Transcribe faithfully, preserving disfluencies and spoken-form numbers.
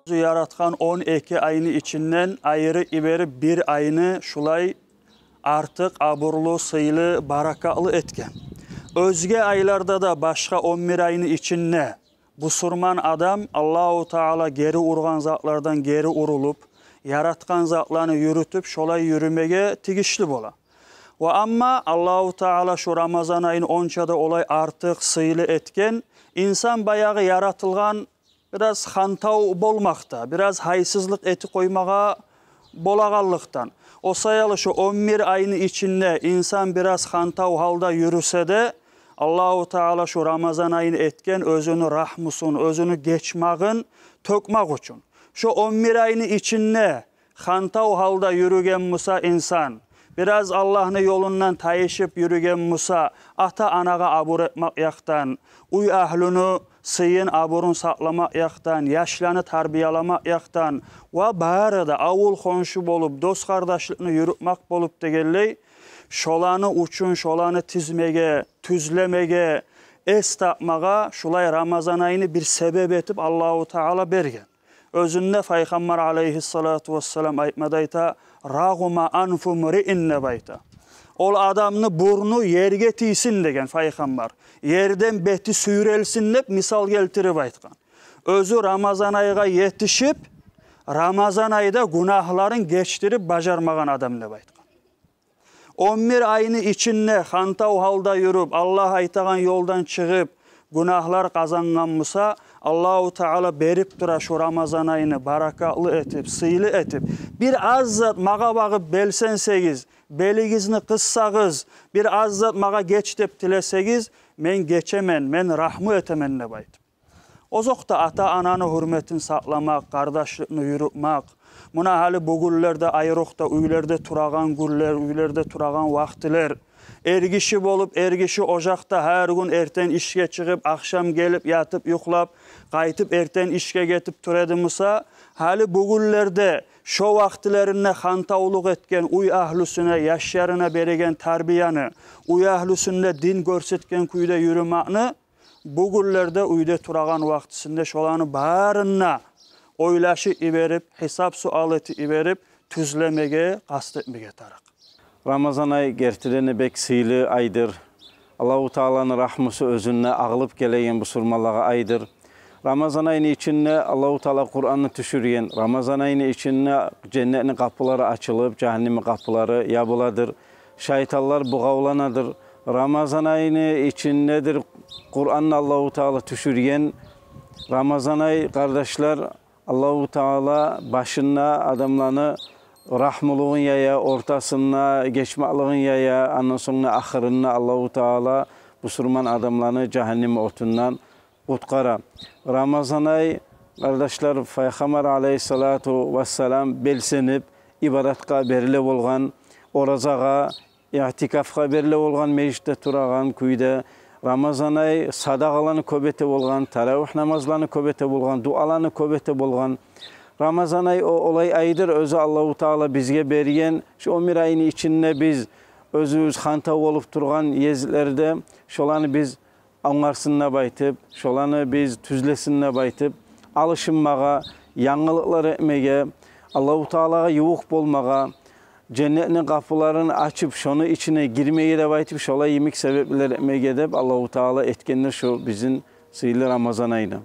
Оьзю яратгъан он эки айны ичинден айырып йиберип, бир айны шулай артыкъ абурлу, сыйлы, баракатлы этген. Оьзге айларда да, башгъа он бир айны ичинде бусурман адам Аллагьу Таала гери ургъан затлардан гери урулуп, яратгъан затланы юрютюп, шолай юрюмеге тийишли бола. Ва амма Аллагьу Таала шу Рамазан айны онча да олай артыкъ, сыйлы этген, инсан баягъы яратылгъан бираз хантав болмакъда, бираз гьайсызлыкъ этип къоймагъа болагъанлыкъдан. О саялы шу он бир айны ичинде инсан бираз хантав гьалда юрюсе де, Аллагьу Таала шу Рамазан айны этген оьзюню рагьмусун, оьзюню гечмагъын тёкмакъ учун. Шу он бир айны ичинде хантав гьалда юрюген буса инсан, бираз Аллагьны ёлундан тайышып юрюген буса, ата-анагъа абур этмек якъдан, уьй агьлюню сыйын, абурун сакъламакъ якъдан, яшланы тарбияламакъ якъдан ва бары да авул-хоншу болуп, дос-къардашлыкъны юрютмек болуп дегенлей, шоланы учун, шоланы тизмеге, тюзлемеге, эс тапмагъа шулай Рамазан айны бир себеп этип Аллагьу Таала берген. Оьзюнде Пайхаммар алейгьиссалату вассалам айтмада айта: «Рагъума анфу мриин», — деп айта. Ол адамны бурну ерге тийсин деген Пайхаммар. Ерден бети сюйрелсин деп мисал гелтирип айтгъан. Оьзю Рамазан айгъа етишип, Рамазан айда гюнагьларын гечдирип бажармагъан адам деп айтгъан. Он бир айны ичинде хантав гьалда юрюп, Аллагь айтагъан ёлдан чыгъып, гюнагьлар къазангъан буса, Аллагьу Таала берип тура шу Рамазан айны баракатлы этип, сыйлы этип. Бир аз зат магъа багъып белсенсегиз, белигизни къыссагъыз, бир аз зат магъа геч деп тилесегиз, мен гечемен, мен рагьму этемен деп айтып. Озокъда, ата-ананы гьюрметин сакъламакъ, къардашлыкъны юрютмек. Муна гьали бу гюнлерде, айрокъда уьйлерде турагъан гюнлер, уьйлерде турагъан вакътилер. Эргиши болуп, эргиши ожакъда гьар гюн эртен ишге чыгъып, ахшам гелип, ятып, юхлап, къайтып эртен ишге гетип тура эди буса, гьали бу гюнлерде шо вакътилеринде хантавлукъ этген уьй агьлюсюне, яшларына береген тарбияны, уьй агьлюсюнде дин гёрсетген кюйде юрюмекни, бу гюнлерде уьйде турагъан вакътисинде шоланы барын да ойлашып йиберип, гьисап-суал этип йиберип, тюзлемеге къаст этмеге тарыкъ. Рамазан ай гертиден де бек сыйлы айдыр. Аллагьу Тааланы рагьмусу оьзюнде агъылып гелеген бусурманлагъа айдыр. Рамазан айны ичинде Аллагьу Таала Къуранны тюшюрген. Рамазан айны ичинде женнетни къапулары ачылып, жагьаннемни къапулары ябуладыр. Шайтанлар бугъавланадыр. Рамазан айны ичиндедир Къуранны Аллагьу Таала тюшюрген. Рамазан ай, къардашлар, Аллагьу Таала башында адамланы рагьмулугъун яя, ортасында гечмеклигин яя, андан сонг да ахырында Аллагьу Таала бусурман адамланы жагьаннем отундан къутгъара. Рамазан ай, къардашлар, Пайхаммар алейгьиссалату вассалам белсенип ибадатгъа бериле болгъан, оразагъа, иътикафгъа бериле болгъан, межитде турагъан кюйде. Рамазан ай садагъаланы кёп эте болгъан, таравигь намазланы кёп эте болгъан, дуаланы кёп эте болгъан. Рамазан ай о, олай айдыр, оьзю Аллагьу Таала бизге берген. Шу он бир айны ичинде биз оьзюбюз хантав болуп тургъан ерлерде, шоланы биз онгарсын деп айтып, шоланы биз тюзлесин деп айтып, алышынмагъа, янгылыкълар этмеге, Аллагьу Таалагъа ювукъ болмагъа, женнетни къапуларын ачып, шону ичине гирмеге деп айтып, шолай йимик себеплер этмеге деп Аллагьу Таала этгендир шу бизин сыйлы Рамазан айны.